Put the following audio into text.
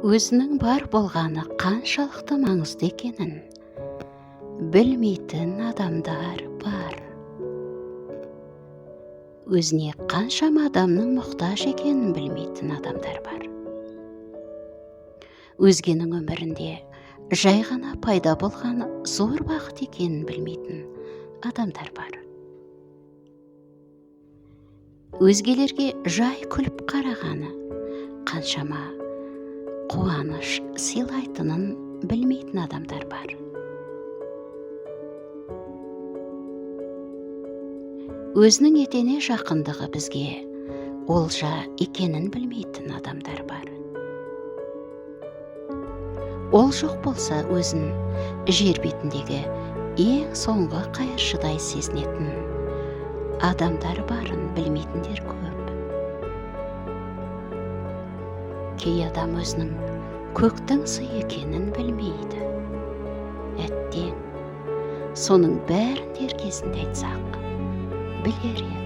Өзінің бар болғаны қаншалықты маңызды екенін білмейтін адамдар бар. Өзіне қаншама адамның мұқтаж екенін білмейтін адамдар бар. Өзгенің өмірінде жай ғана пайда болған зор бақыт екенін білмейтін адамдар бар. Өзгелерге жай күліп қарағаны қаншама қуаныш сыйлайтынын білмейтін адамдар бар. Өзінің етене жақындығы бізге олжа екенін білмейтін адамдар бар. Ол жоқ болса, өзін жер бетіндегі ең соңғы қайыршыдай сезінетін адамдар барын білмейтіндер көп. Кей адам өзінің көктің сыйы екенін білмейді. Әттең, соның бәрін дер кезінде айтсақ, білер еді.